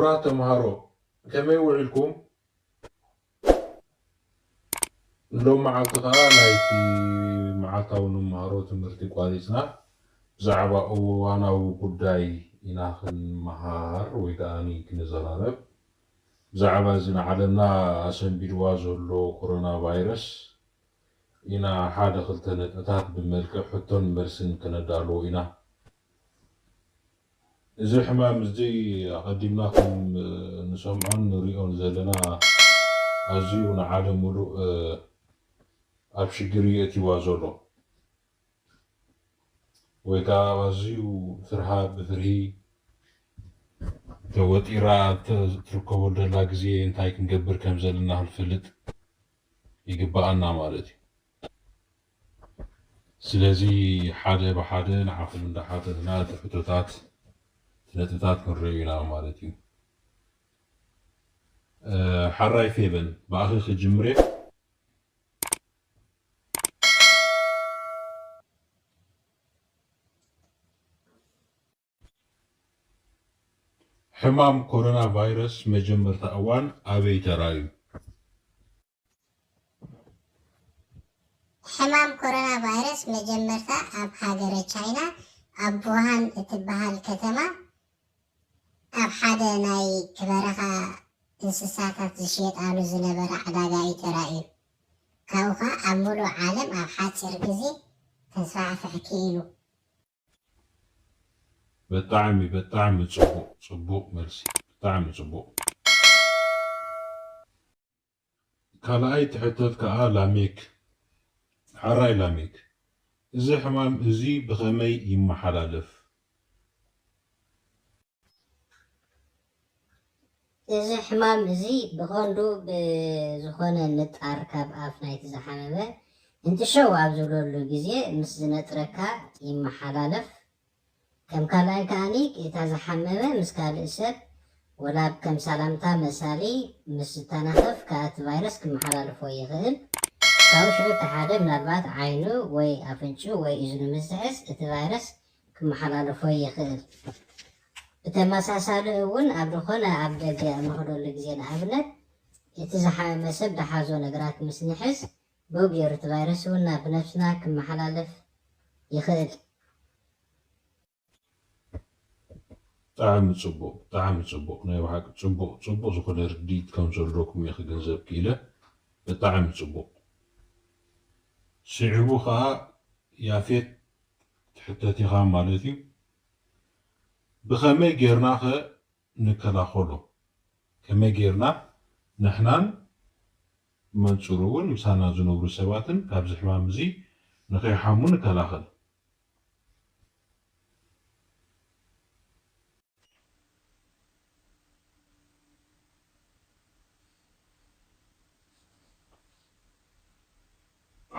ክቡራት ተምሃሮ፣ ከመይ ውዒልኩም? ሎም መዓልቲ ከኣ ናይቲ መዓልታዊ ንመሃሮ ትምህርቲ ቋሪጽና፣ ብዛዕባ እዋናዊ ጉዳይ ኢና ክንመሃር ወይ ከኣ ክንዘራረብ። ብዛዕባ እዚ ንዓለምና ኣሰንቢድዋ ዘሎ ኮሮና ቫይረስ ኢና ሓደ ክልተ ነጥብታት ብመልክዕ ሕቶን መልስን ከነዳልዎ ኢና። እዚ ሕማም እዚ ኣቐዲምና ከም ንሰምዖን ንሪኦን ዘለና ኣዝዩ ንዓለም ሙሉእ ኣብ ሽግር እዩ የእትይዋ ዘሎ። ወይ ከዓ ኣዝዩ ፍርሃት ብፍርሂ ተወጢራ እተ-፣ ትርከበሉ ዘላ ግዜ እንታይ ክንገብር ከም ዘለና ክንፈልጥ ይግብኣና ማለት እዩ። ስለዚ ሓደ ብሓደ ንዓኹም እንዳሓተትና እቲ ሕቶታት፣ እቲ ነጥብታት ክንርእዩ ኢና ማለት እዩ። እ፣ ሓራይ ፌበን፣ ብኣኺ ክጅምር እየ። ሕማም ኮሮና ቫይረስ መጀመርታ እዋን ኣበይ ተራእዩ? ሕማም ኮሮና ቫይረስ መጀመርታ ኣብ ሃገረ ቻይና ኣብ ዉሃን እትበሃል ከተማ ኣብ ሓደ ናይ ክበረኻ እንስሳታት ዝሽየጣሉ ዝነበረ ዕዳጋ እዩ ተራእዩ። ካብኡ ኸኣ ኣብ ሙሉእ ዓለም ኣብ ሓፂር ግዜ ተስፋሕፍሕ ክኢሉ። ብጣዕሚ ብጣዕሚ ጽቡቕ ጽቡቕ መልሲ ብጣዕሚ ጽቡቕ። ካልኣይ ትሕተት ከኣ ላሜክ፣ ሓራይ ላሜክ፣ እዚ ሕማም እዚ ብኸመይ ይመሓላለፍ? እዚ ሕማም እዚ ብቐንዱ ብዝኾነ ንጣር ካብ ኣፍ ናይቲ ዝሓመመ እንትሸው ኣብ ዝብለሉ ግዜ ምስ ዝነጥረካ ይመሓላለፍ። ከም ካልኣይ ከኣኒ እታ ዝሓመመ ምስ ካልእ ሰብ ወላ ከም ሰላምታ መሳሊ ምስ ዝተናኸፍ ከኣ እቲ ቫይረስ ክመሓላልፎ ይኽእል። ካብኡ ሽዑ እቲ ሓደ ምናልባት ዓይኑ ወይ ኣፍንጭኡ ወይ እዝኑ ምስ ዝሕዝ እቲ ቫይረስ ክመሓላልፎ ይኽእል። ብተመሳሳሊ እውን ኣብ ዝኾነ ኣብ ደገ እንኸደሉ ግዜ ንኣብነት እቲ ዝሓመመ ሰብ ዝሓዞ ነገራት ምስ ንሕዝ ብኡ ገይሩ እቲ ቫይረስ እውን ናብ ነብስና ክመሓላለፍ ይኽእል። ብጣዕሚ ጽቡቕ ብጣዕሚ ጽቡቕ ናይ ብሓቂ ጽቡቕ ጽቡቕ ዝኾነ ርድኢት ከም ዘለኩም እየ ክግንዘብ ክኢለ። ብጣዕሚ ጽቡቕ። ስዒቡ ኸኣ ያፌት ትሕተት ኢኻ ማለት እዩ። ብኸመይ ጌርና ኸ ንከላኸሎ? ከመይ ጌርና ንሕናን ብመንጽሩ እውን ምሳና ዝነብሩ ሰባትን ካብዚ ሕማም እዚ ንኸይሓሙ ንከላኸል?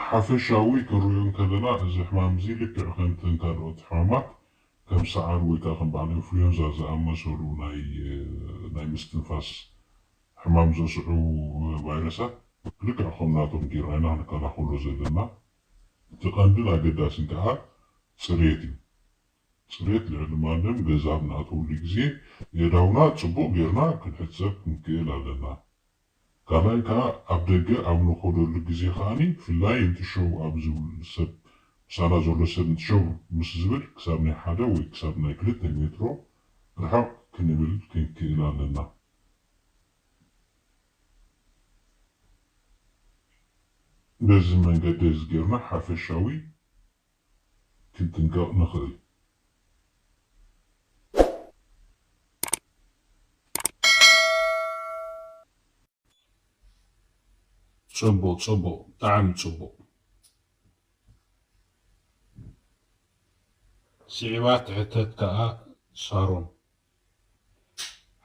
ሓፈሻዊ ክንሪኦ እንከለና፣ እዚ ሕማም እዚ ልክዕ ከምተን ካልኦት ሕማማት ከም ሰዓል ወይ ከኣ ከም በዓል ኢንፍሉዌንዛ ዝኣመሰሉ ናይ ናይ ምስትንፋስ ሕማም ዘስዕቡ ቫይረሳት ልክዕ ከም ናቶም ጌርና ኢና ክንከላኸሎ ዘለና። እቲ ቀንድን ኣገዳስን ከኣ ጽሬት እዩ። ጽሬት ልዕሊ ማንም። ገዛ ኣብ ንኣትወሉ ግዜ የእዳውና ጽቡቕ ጌርና ክንሕጸብ ክንክእል ኣለና። ካልኣይ ከኣ ኣብ ደገ ኣብ ንኸደሉ ግዜ ከኣ ብፍላይ እንትሸው ኣብ ዝብል ሰብ ምሳና ዘሎ ሰብ እንትሸው ምስ ዝብል ክሳብ ናይ ሓደ ወይ ክሳብ ናይ ክልተ ሜትሮ ርሕቕ ክንብል ክንክእል ኣለና። በዚ መንገዲ እዚ ጌርና ሓፈሻዊ ክንጥንቀቕ ንኽእል። ጽቡቕ ጽቡቕ ብጣዕሚ ጽቡቕ። ስዒባ ትሕተት ከኣ ሳሮን።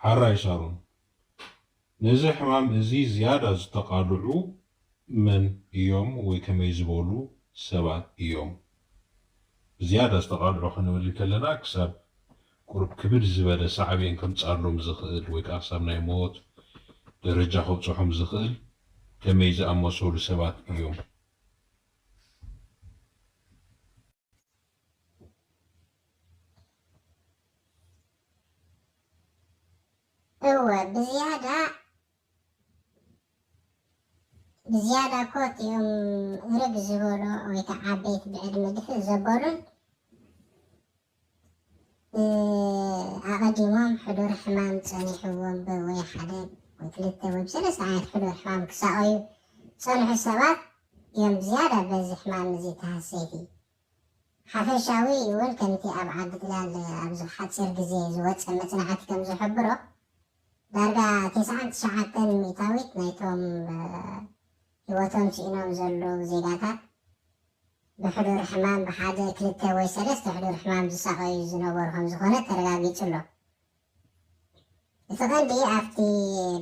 ሓራይ ሳሮን። ነዚ ሕማም እዚ ዝያዳ ዝተቓልዑ መን እዮም ወይ ከመይ ዝበሉ ሰባት እዮም? ብዝያዳ ዝተቓልዑ ክንብል እንከለና ክሳብ ቁሩብ ክብድ ዝበለ ሳዕቤን ከምጽኣሎም ዝኽእል ወይ ከኣ ክሳብ ናይ ሞት ደረጃ ከብጽሖም ዝኽእል ከመይ ዝኣመሰሉ ሰባት እዮም? እወ፣ ብዝያዳ ብዝያዳ እኮ እቲኦም እርግ ዝበሉ ወይ ከዓ ዓበይቲ ብዕድመ ድሕር ዘበሉን ኣቐዲሞም ሕዱር ሕማም ጸኒሕዎም ወይ ሓደ ወይ ክልተ ወይ ብሰለስተ ዓይነት ሕዱር ሕማም ክሳቐዩ ጸንሑ ሰባት እዮም ብዝያዳ በዚ ሕማም እዚ ተሃሰይቲ። ሓፈሻዊ እውን ከምቲ ኣብ ዓዲ ጥልያን ኣብዚ ሓጺር ግዜ ዝወጸ መጽናዕቲ ከም ዝሕብሮ ዳርጋ ተስዓን ትሽዓተን ሚእታዊት ናይቶም ህይወቶም ስኢኖም ዘለዉ ዜጋታት ብሕዱር ሕማም ብሓደ ክልተ ወይ ሰለስተ ሕዱር ሕማም ዝሳቐዩ ዝነበሩ ከም ዝኾነ ተረጋጊጹ ኣሎ። እቲ ቀንዲ ኣብቲ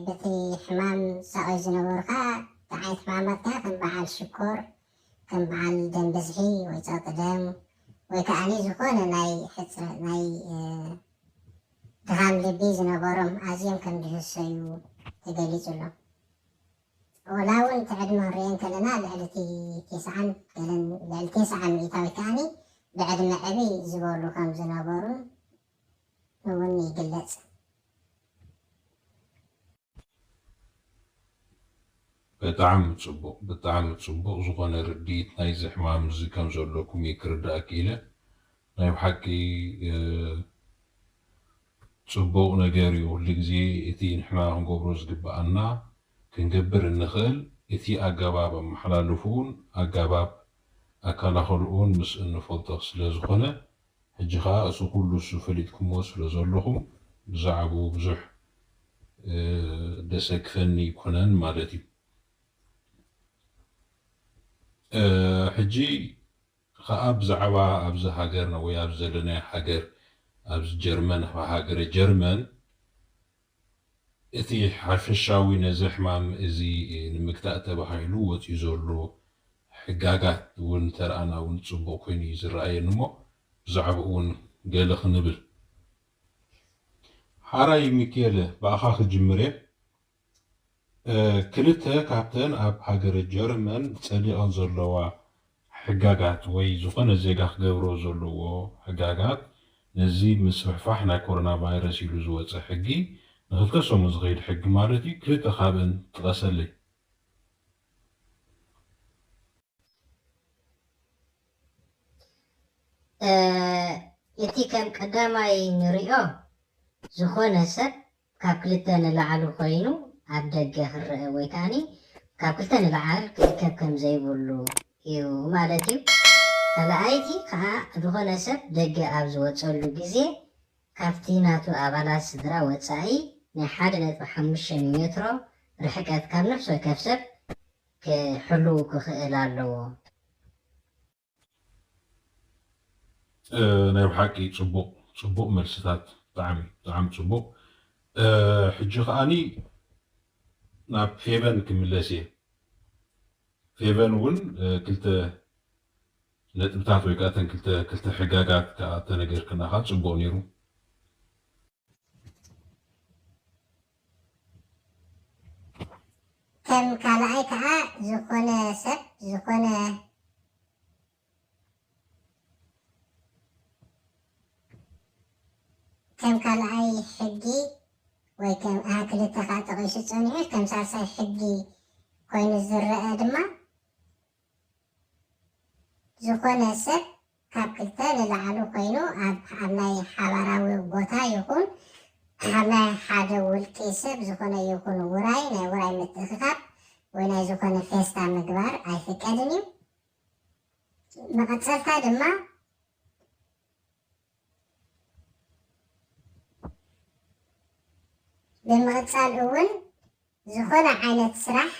በቲ ሕማም ዝሳቐዩ ዝነበሩ ከዓ እንታይ ዓይነት ሕማማት ከዓ ከም በዓል ሽኮር፣ ከም በዓል ደም ብዝሒ ወይ ጸቕጢ ደም ወይ ከዓኒ ዝኾነ ናይ ሕጽረ ናይ ድኻም ልቢ ዝነበሮም ኣዝዮም ከም ዝህሰዩ ተገሊጹ ኣሎ። ወላ እውን እቲ ዕድመ ክንሪኦ እንከለና ልዕሊ እቲ ቴስዓን ገለን ልዕሊ ቴስዓ ሚእታዊት ከዓኒ ብዕድመ ዕብይ ዝበሉ ከም ዝነበሩን እውን ይግለጽ። ብጣዕሚ ፅቡቕ ብጣዕሚ ፅቡቕ ዝኾነ ርድኢት ናይዚ ሕማም እዚ ከም ዘለኩም እየ ክርዳእ ክኢለ። ናይ ብሓቂ ፅቡቕ ነገር እዩ። ኩሉ ግዜ እቲ ንሕና ክንገብሮ ዝግበኣና ክንገብር እንኽእል እቲ ኣገባብ ኣመሓላልፍኡን ኣገባብ ኣከላኸልኡን ምስ እንፈልጦ ስለ ዝኾነ ሕጂ ኸዓ እሱ ኩሉ እሱ ፈሊጥኩምዎ ስለ ዘለኹም ብዛዕብኡ ብዙሕ ደሰክፈኒ ይኮነን ማለት እዩ። ሕጂ ኸዓ ብዛዕባ ኣብዚ ሃገርና ወይ ኣብ ዘለናዮ ሃገር ኣብዚ ጀርመን ኣብ ሃገረ ጀርመን እቲ ሓፈሻዊ ነዚ ሕማም እዚ ንምግታእ ተባሂሉ ወፂኡ ዘሎ ሕጋጋት እውን እንተረኣና እውን ፅቡቕ ኮይኑ እዩ ዝረኣየኒ እሞ ብዛዕባኡ እውን ገለ ክንብል። ሓራይ ሚኪኤለ ብኣኻ ክጅምር እየ። ክልተ ካብተን ኣብ ሃገረ ጀርመን ፀዲቐን ዘለዋ ሕጋጋት ወይ ዝኾነ ዜጋ ክገብሮ ዘለዎ ሕጋጋት ነዚ ምስፍሕፋሕ ናይ ኮሮና ቫይረስ ኢሉ ዝወፀ ሕጊ ንክልተ ሰሙን ዝኸይድ ሕጊ ማለት እዩ። ክልተ ካብአን ጥቀሰለይ። እቲ ከም ቀዳማይ ንሪኦ ዝኾነ ሰብ ካብ ክልተ ንላዕሊ ኮይኑ ኣብ ደገ ክረአ ወይ ከዓኒ ካብ ክልተ ንላዕል ክእከብ ከም ዘይብሉ እዩ ማለት እዩ። ካልኣይቲ ከዓ ዝኾነ ሰብ ደገ ኣብ ዝወፀሉ ግዜ ካብቲ ናቱ ኣባላት ስድራ ወፃኢ ናይ ሓደ ነጥቢ ሓሙሽተ ሜትሮ ርሕቀት ካብ ነፍሲ ወከፍ ሰብ ክሕልው ክኽእል ኣለዎ። ናይ ብሓቂ ፅቡቕ ፅቡቕ መልስታት ብጣዕሚ ብጣዕሚ ፅቡቕ። ሕጂ ከዓኒ ናብ ፌቨን ክምለስ እየ። ፌቨን እውን ክልተ ነጥብታት ወይ ከዓ እተን ክልተ ክልተ ሕጋጋት ከዓ ተነገርክና ከዓ ፅቡቕ ነይሩ። ከም ካልኣይ ከዓ ዝኾነ ሰብ ዝኾነ ከም ካልኣይ ሕጊ ወይ ከም ኣሃ ክልተ ከዓ ጠቒሱ ፀኒሑ ከም ሳልሳይ ሕጊ ኮይኑ ዝረአ ድማ ዝኾነ ሰብ ካብ ክልተ ንላዕሊ ኮይኑ ኣብ ኣብ ናይ ሓባራዊ ቦታ ይኹን ኣብ ናይ ሓደ ውልቂ ሰብ ዝኾነ ይኹን ውራይ ናይ ውራይ ምትእኽኻብ ወይ ናይ ዝኾነ ፌስታ ምግባር ኣይፍቀድን እዩ። መቐፀልታ ድማ ብምቕፃል እውን ዝኾነ ዓይነት ስራሕ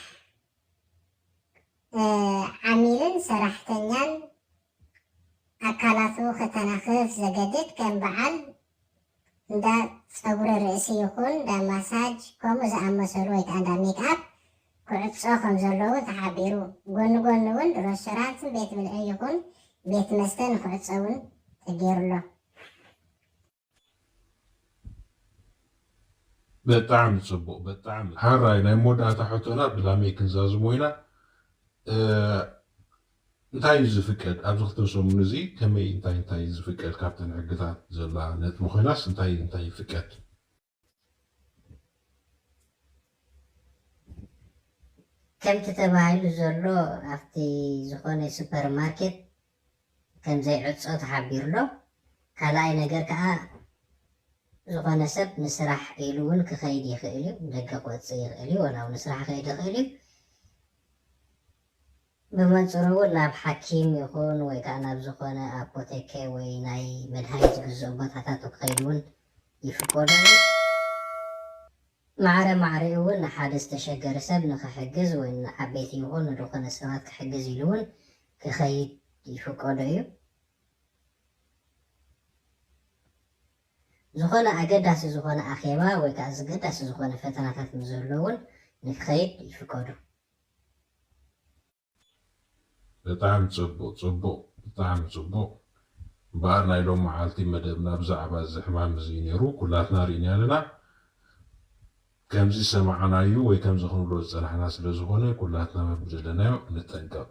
ዓሚልን ሰራሕተኛን ኣካላቱ ከተናኽፍ ዘገድድ ከም በዓል እንዳ ፀጉሪ ርእሲ ይኹን እንዳ ማሳጅ ከምኡ ዝኣመሰሉ ወይ ከዓ እንዳ ሜክኣፕ ክዕፆ ከም ዘለዎ ተሓቢሩ። ጎኒ ጎኒ እውን ሬስቶራንትን ቤት ብልዒ ይኹን ቤት መስተ ንክዕፆ እውን ተገይሩ ኣሎ። በጣዕሚ ፅቡቕ በጣዕሚ ሓራይ ናይ መወዳእታ ሕቶና ብላሜ ክንዛዝሞ ኢና። እንታይ እዩ ዝፍቀድ ኣብዚ ክልተ ሰሙን እዚ ከመይ እንታይ እንታይ እዩ ዝፍቀድ ካብተን ሕግታት ዘላ ነጥቢ ኮይናስ እንታይ እንታይ ይፍቀድ? ከምቲ ተባሂሉ ዘሎ ኣብቲ ዝኾነ ሱፐርማርኬት ከም ዘይዕጾ ተሓቢሩ ኣሎ። ካልኣይ ነገር ከዓ ዝኾነ ሰብ ንስራሕ ኢሉ እውን ክኸይድ ይኽእል እዩ፣ ደገ ክወፅእ ይኽእል እዩ፣ ወላ እውን ንስራሕ ክኸይድ ይኽእል እዩ። ብመንፅሩ እውን ናብ ሓኪም ይኹን ወይ ከዓ ናብ ዝኾነ ኣፖቴከ ወይ ናይ መድሃኒት ዝግዝኡ ቦታታት ክኸይድ እውን ይፍቀዶ እዩ። ማዕረ ማዕሪኡ እውን ንሓደ ዝተሸገረ ሰብ ንኽሕግዝ ወይ ንዓበይቲ ይኹን ንድኾነ ሰባት ክሕግዝ ኢሉ እውን ክኸይድ ይፍቀዶ እዩ። ዝኾነ ኣገዳሲ ዝኾነ ኣኼባ ወይ ከዓ ኣገዳሲ ዝኾነ ፈተናታት ንዘሎ እውን ንክኸይድ ይፍቀዱ። ብጣዕሚ ፅቡቕ ፅቡቕ ብጣዕሚ ፅቡቕ። እምበኣር ናይ ሎም መዓልቲ መደብና ብዛዕባ እዚ ሕማም እዚ እዩ ነይሩ። ኩላትና ርኢና ኣለና። ከምዚ ዝሰማዕናዩ ወይ ከምዚ ክንብሎ ዝፀናሕና ስለ ዝኾነ ኩላትና በብደለናዮ ንጠንቀቕ።